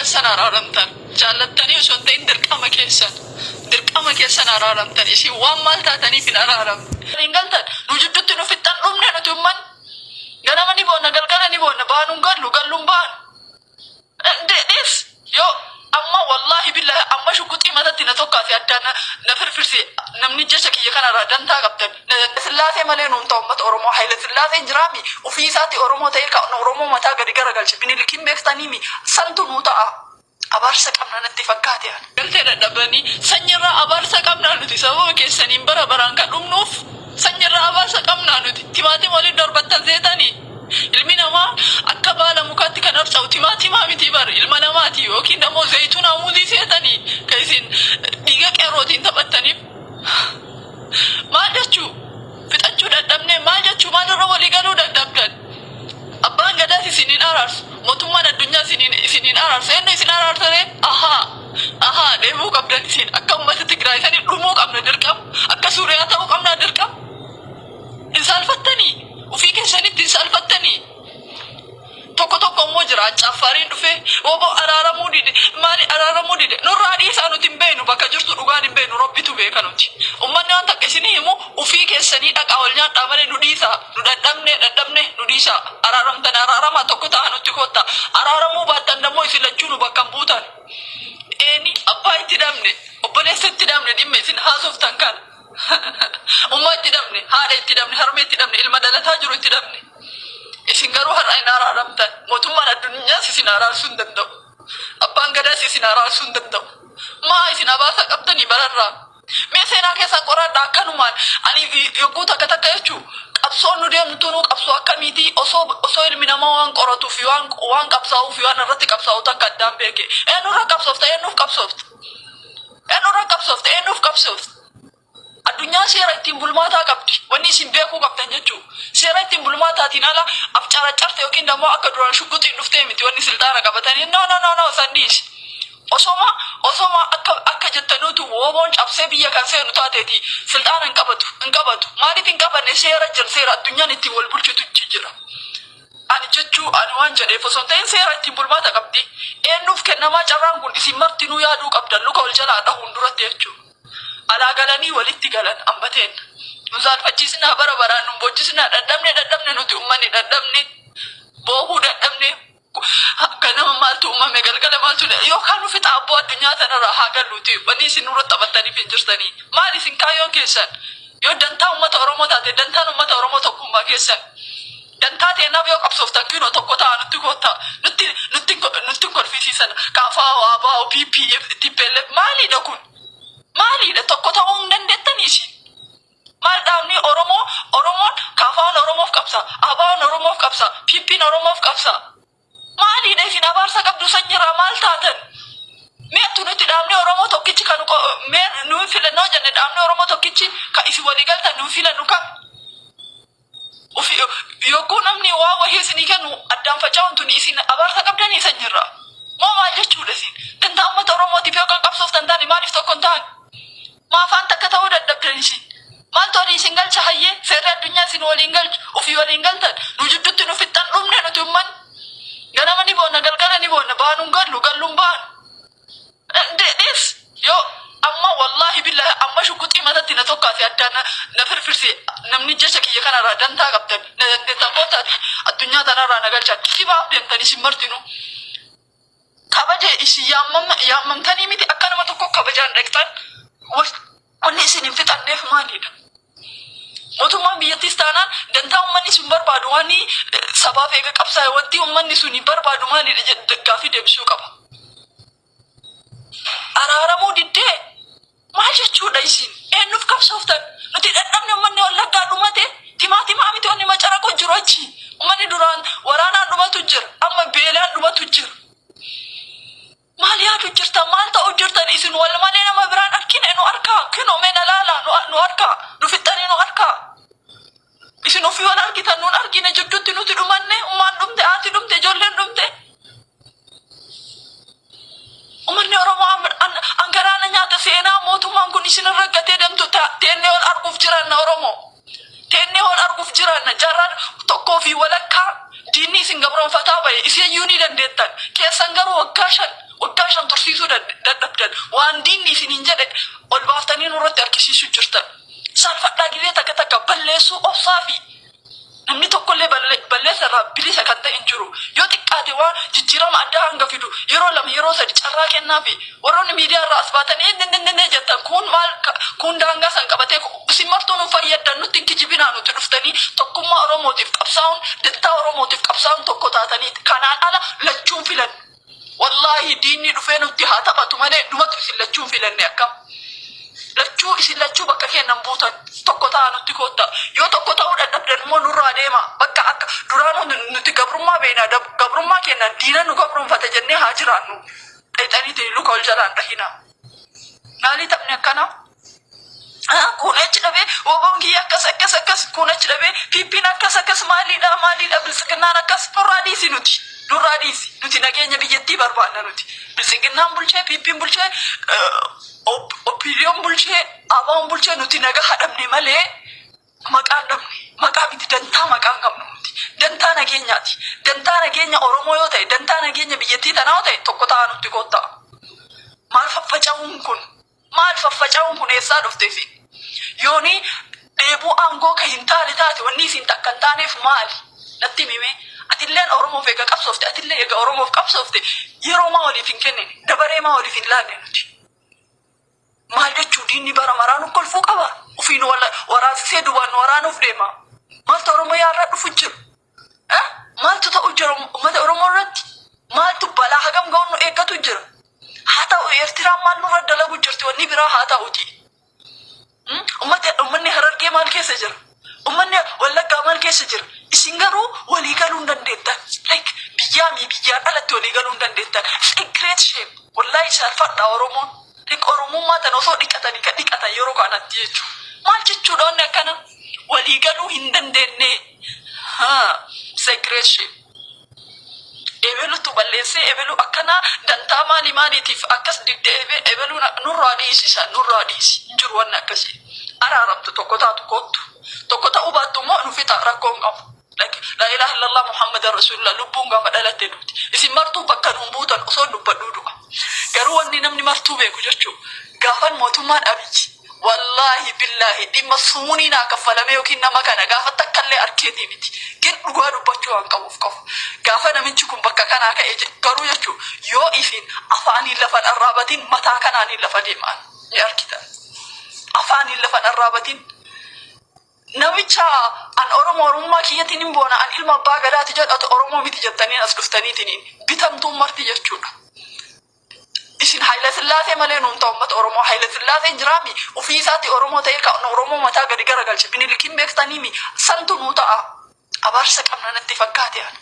keessan araaramtan. Jaallattanii osoo hin ta'in dirqama keessan. Dirqama keessan araaramtan. Isin waan maal taataniif hin araaramne. Hin galtan. Nu jidduutti nu fixxan, dhumne nuti ummanni. Ganama ni boonna, galgala ni boonna. Baanu hin gallu, gallu hin baanu. Dhees yoo amma, wallaahi billahi, amma shukuxii matatti na tokkaase, addaan na firfirse. Namni jecha kiyya kanarraa dantaa qabdan. Sillaasee malee nuun ta'u uummata Oromoo. Haayile Sillaaseen jiraami, ofii isaatti Oromoo ta'ee kan Oromoo mataa gadi garagalche. Minilikiin beektaniimi, santu nuu ta'a. Abaarsa qabna natti fakkaate ani. Galtee dadhabanii sanyirraa abaarsa qabnaa nuti, sababa keessaniin bara baraan kan dhumnuuf sanyirraa abaarsa qabnaa nuti. Timaatima waliin darbattan seetanii. Ilmi namaa akka baala mukaatti kan harca'u timaatimaa miti bar, ilma namaati yookiin immoo zayituunaa muuzii seetanii kan isin dhiiga qeerrootiin taphattaniif. Maal jechuu? Fixachuu dadhabnee maal jechuu? Maalirra walii galuu dadhabdan? Abbaan gadaas isiniin araarsu. Mootummaan addunyaa isiniin araarsu. Eenyu isin araarsane? Ahaa. Ahaa, deemuu qabdan isin. Akka uummata Tigraay sanii dhumuu qabna dirqama. Akka Suuriyaa ta'uu qabna dirqama. Hin saalfattanii? Ofii keessanitti hin saalfattanii? Tokko tokko immoo jira, Affaariin dhufee obbo araaramuu dide, maali araaramuu dide? Nurraa dhiisaa, nuti hin beeknu bakka jirtu, dhugaan hin beeknu, Rabbitu beeka nuti. Uummanni waan takka isinii himu, ofii keessanii dhaqaa wal nyaadhaa malee nu dhiisaa. Nu dadhabne, dadhabne, nu dhiisaa. Araaramtan araaramaa, tokko ta'a, nutti kotta. Araaramuu baattan dammoo isin lachuu nu bakka hin buutan. Eeni abbaa itti dhabne, obboleessa itti dhabne, dhimma isin haasoftan kana. Ummaa itti dhabne, haadha itti dhabne, harmee itti dhabne, ilma dhalataa jiru itti dhabne. Isin garuu har'a hin araaramtan. Mootummaan addunyaas isin araarsuu hin danda'u. Abbaan gadaas isin araarsuu hin danda'u. Maa isin abaarsa qabdanii bararraa? Mee seenaa keessan qoradha akkanumaan. Ani yogguu takka takka jechuu, qabsoon nu deemtu nu qabsoo akkamiiti, osoo ilmi namaa waan qoratuu fi waan qabsaa'uu fi waan irratti qabsaa'u takka addaan beeke. Eenyurra qabsoofta? Eenyuuf qabsoofta? Eenyurra qabsoofta? Eenyuuf qabsoofta? Addunyaan seera ittiin bulmaataa qabdi. Wanni isin beekuu qabdan jechuudha. Seera ittiin bulmaataatiin ala afcaracarte yookiin immoo akka duraan shugguxiin dhuftee miti wanni silxaana qabatanii. No, no, no, no, sanniis. Osoma akka jettanuutu WBOn cabsee biyya kan seenu taateeti silxaana hin qabatu, hin qabatu. Maaliif hin qabanne? Seera jira, seera addunyaan ittiin wal bulchitu jira. Ani jechuu, ani waan jedheef osoo hin ta'in, seera ittiin bulmaata qabdi. Eenyuuf kennamaa carraan kun? Isin martinuu yaaduu qabdan luka ol jalaa dhahuun duratti jechuudha. Alaa galanii walitti galan ambateen. Nu saalfachiisinaa, bara baraan nu boochisinaa. Dadhabne, dadhabne nuti uummanni, dadhabne, boohuu dadhabne. Ganama maaltu uumame, galgala maaltu, yookaan nu fixa abboo, addunyaa tanarraa haa galluuti. Wanni isin nurra taphattaniif hin jirtanii. Maal isin kaayyoon keessan? Yoo dantaa uummata Oromoo taate, dantaan uummata Oromoo tokkummaa keessan. Dantaa teenaaf yoo qabsooftan, kinoo tokko ta'a, nutti koottaa. Nutti kolfisiisan. Kaafaa, ABO, PP, TPLF maalidha kun? Maalidha? Tokko ta'uu hin dandeettanii isin? Maal dhaabni Oromoo, Oromoon KFOn Oromoof qabsa, ABOn Oromoof qabsa, PPn Oromoof qabsa. Maalidha isin abaarsa qabdu sanyirraa, maal taatan? Meettu nuti dhaabni Oromoo tokkichi kan mee nuyi filannoo jenne, dhaabni Oromoo tokkichi kan isin walii galtan nuyi filannu kam? Ufi yogguu namni waa wahii isinii kennu addaan faca'uun tuni isin abaarsa qabdanii sanyirraa. Moo maal jechuudha isin? Dantaa uummata Oromootiif yoo kan qabsooftan taane, maaliif tokko hin taane? Maafaan takka ta'uu dadhabdan isin? Maaltu walii isin galcha hayyee? Seerri addunyaa isin waliin galchu, ofii waliin galtan. Nu jidduutti nu fixxan, dhumne nuti uummanni. Ganama ni boonna, galgala ni boonna, baanu hin gallu, gallu hin baanu. Dhees yoo amma, wallaahi billahi, amma shukuxii matatti na tokkaase, addaan na firfirse. Namni jecha kiyya kanarraa dantaa qabdan, na dandeettan, koottaati addunyaa tanarraa na galchan. Kibaaf deemtan isin martinuu. Kabaja isin yaammamtanii miti, akka nama tokko kabajaan dhaqxan. Wanni isin hin fixanneef maalidha? Mootummaan biyyattiis taanaan dantaa uummanni sun barbaadu, waan sabaaf eega qabsaa'e, wanti uummanni sun barbaadu maalidha gaaffii deebisuu qaba. Araaramuu diddee maal jechuudha isin? Eenyuuf qabsooftan? Nuti dadhabne, uummanni Wallaggaa dhumate, timaatimaa miti wanni macaraqu jiru achi. Uummanni duraan waraanaan dhumatu jira, amma beelaan dhumatu jira. Maal yaadu jirtan? Maal ta'u jirtan? Isin wal malee nama biraan argine nu arkaa. Kinoo mee na laala, nu arkaa. Nu fixxanii nu arkaa. Isin ofii wal argitan, nun argine. Jidduutti nuti dhumanne, ummaan dhumte, haati dhumte, ijoolleen dhumte. Uummanni Oromoo an garaana nyaata. Seenaa mootummaan kun isin irra gatee deemtu teennee ol arguuf jiranna Oromoo. Teennee ol arguuf jiranna. Jaarraa tokkoo fi walakkaa diinni isin gabroonfataa bahe, isin iyyuu ni dandeettan. Keessan garuu waggaa 5. Waggaa 5 tursiisuu dadhabdan. Waan diinni isiniin jedhe ol baaftanii nurratti harkisiisuu jirtan. Saalfadhaa gizee takka takka balleessuu obsaa fi namni tokkollee balleessa irraa bilisa kan ta'e hin jiru. Yoo xiqqaate waan jijjiirama addaa hanga fidu yeroo 2 yeroo 3 carraa kennaafi. Warroonni miidiyaa irraa as baatanii inni jettan kun maal kun daangaa san qabatee isin martuu nu fayyaddan, nutti hin kijibinaa. Nuti dhuftanii tokkummaa Oromootiif qabsaa'uun, dantaa Oromootiif qabsaa'uun tokko taatanii kanaan ala lachuun filan. Wallaahi diinni dhufee nutti haa taphatu malee dhumatu isin lachuun filanne. Akkam lachuu isin lachuu bakka kennan buutan? Tokko ta'a, nutti koottaa. Yoo tokko ta'uu dadhabdan immoo nurraa deema. Bakka akka duraan nuti gabrummaa beekna, gabrummaa kennan diina nu gabroonfate jennee haa jiraannu. Dhayxanii luka ol jalaan dhahina. Maalii taphni akkana? Kun achi dhabee woboon kiyya akkas akkas akkas, kun achi dhabee PPn akkas akkas, maaliidha maaliidha, biltsiginnaan akkas. Nurraa dhiisi, nuti nurraa dhiisi. Nuti nageenya biyyattii barbaanna. Nuti biltsiginnaan bulchee, PPn bulchee, OPDOn bulchee, ABOn bulchee, nuti nagaa hadhabne malee maqaan dhabne. Maqaa miti, dantaa maqaan qabnu. Nuti dantaa nageenyaati. Dantaa nageenya Oromoo yoo ta'e, dantaa nageenya biyyattii tanaa yoo ta'e, tokko ta'a, nutti koottaa. Maal faffaca'uun kun? Maal faffaca'uun kun? Eessaa dhufte isin? Yooni dheebuu aangoo ka hin taane taate, wanni isin takka hin taaneef maali? Natti himime. Atilleen Oromoof eega qabsoofte, atillee eega Oromoof qabsoofte, yeroo maa waliif hin kennine? Dabaree maa waliif hin laanne nuti? Maal jechuu? Diinni bara maraa nu kolfuu qaba? Ofiin waraansisee duwwaan nu waraanuuf deema. Maaltu Oromoo yaarraa dhufu jiru? Maaltu ta'u jira uummata Oromoo irratti? Maaltu balaa hagam ga'uun nu eeggatu jira? Haa ta'u, Eertiraan maal nurra dalagu jirti? Wanni biraa haa ta'uti. Uummanni Harargee maal keessa jira? Uummanni Wallaggaa maal keessa jira? Isin garuu walii galuu hin dandeettan. Like biyyaa mi biyyaan alatti walii galuu hin dandeettan. It's a great shame. Wallaahi saalfadha Oromoon. Like Oromummaa tan osoo dhiqatanii kan dhiqatan yeroo kanatti jechuudha. Maal jechuudha wanni akkana? Walii galuu hin dandeenye. It's a great shame. Ebelutu balleessee, ebelu akkana, dantaa maali maaliitiif akkas didde, ebelu nurraa dhiisisa, nurraa dhiisi. Hin jiru wanni akkasii. Araaramtu, tokko taatu koottu. Tokko ta'uu baattu immoo nu fixa, rakkoo hin qabu. Laa ilaaha illallah Muhammadan Rasulullah. Lubbuun gaafa dhalatte duuti. Isin martuu bakka nuun buutan osoo dubbadhuu du'a. Garuu wanni namni martuu beeku jechuu, gaafan mootummaan Abiyyi, wallaahi billaahi, dhimma sumuunii naa kaffalamee yookiin nama kana gaafa takkallee arkeetii miti. Gin dhugaa dubbachuu waan qabuuf qofa. Gaafa namichi kun bakka kanaa ka'e garuu jechuu, yoo isin afaaniin lafan arraabatiin, mataa kanaaniin lafa deemaan ni argitan. Afaaniin lafan arraabatiin. Namicha an Oromoo, Oromummaa kiyyatiin hin boona, an ilma abbaa gadaati jedhatu Oromoo miti jettanii as dhuftaniitiin bitamtuun marti jechuudha. Isin Haayila Sillaasee malee nuun ta'u uummata Oromoo. Haayila Sillaaseen jiraami ofii isaatti Oromoo ta'ee kan Oromoo mataa gadi garagalche. Minilikiin beektaniimi, santu nuu ta'a. Abaarsa qabna natti fakkaate ana.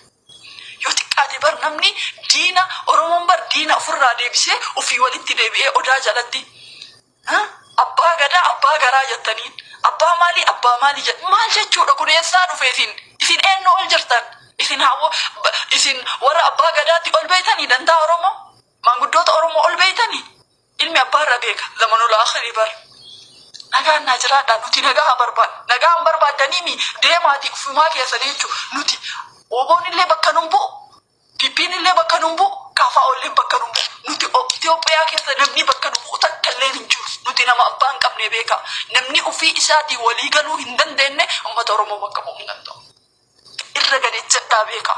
Yoo xiqqaate bar namni diina Oromoon bar diina ofirraa deebisee ofii walitti deebi'ee odaa jalatti. Abbaa gadaa, abbaa garaa jettaniin. Abbaa maalii, abbaa maalii jedh. Maal jechuudha kun? Eessaa dhufe isin? Isin eenyu ol jirtan? Isin hawwa isin warra abbaa gadaatti ol beeytanii dantaa Oromoo? Maanguddoota Oromoo ol beeytanii? Ilmi abbaa irra beeka. Zamanul akhirii bar. Nagaan naa jiraadha. Nuti nagaa barbaadna. Nagaa hin barbaaddaniimi deemaati ufumaa keessanii jechuudha. Nuti Oboon illee bakka nun bu'u. PPn illee bakka nun bu'u. Kaafaa illee bakka nun bu'u. Nuti Itoophiyaa keessa namni bakka nu bu'u takka illee hin jiru. Nuti nama abbaa hin qabne beeka. Namni ofii isaatii walii galuu hin dandeenye uummata Oromoo bakka bu'uu hin danda'u. Irra gadi jedhaa beeka.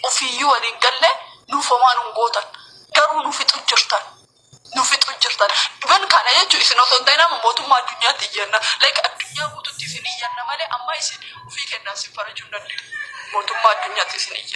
Ofiiyyuu waliin galle nuuf homaa nun gootan. Garuu nu fixu jirtan. Nu fixu jirtan. Even kana jechuun isin osoo hin ta'in amma mootummaa addunyaatti iyyanna. Like addunyaa guututti isin iyyanna malee amma isin ofii kennaa isin farajuu hin dandeenyu. Mootummaa addunyaatti isin iyyanna.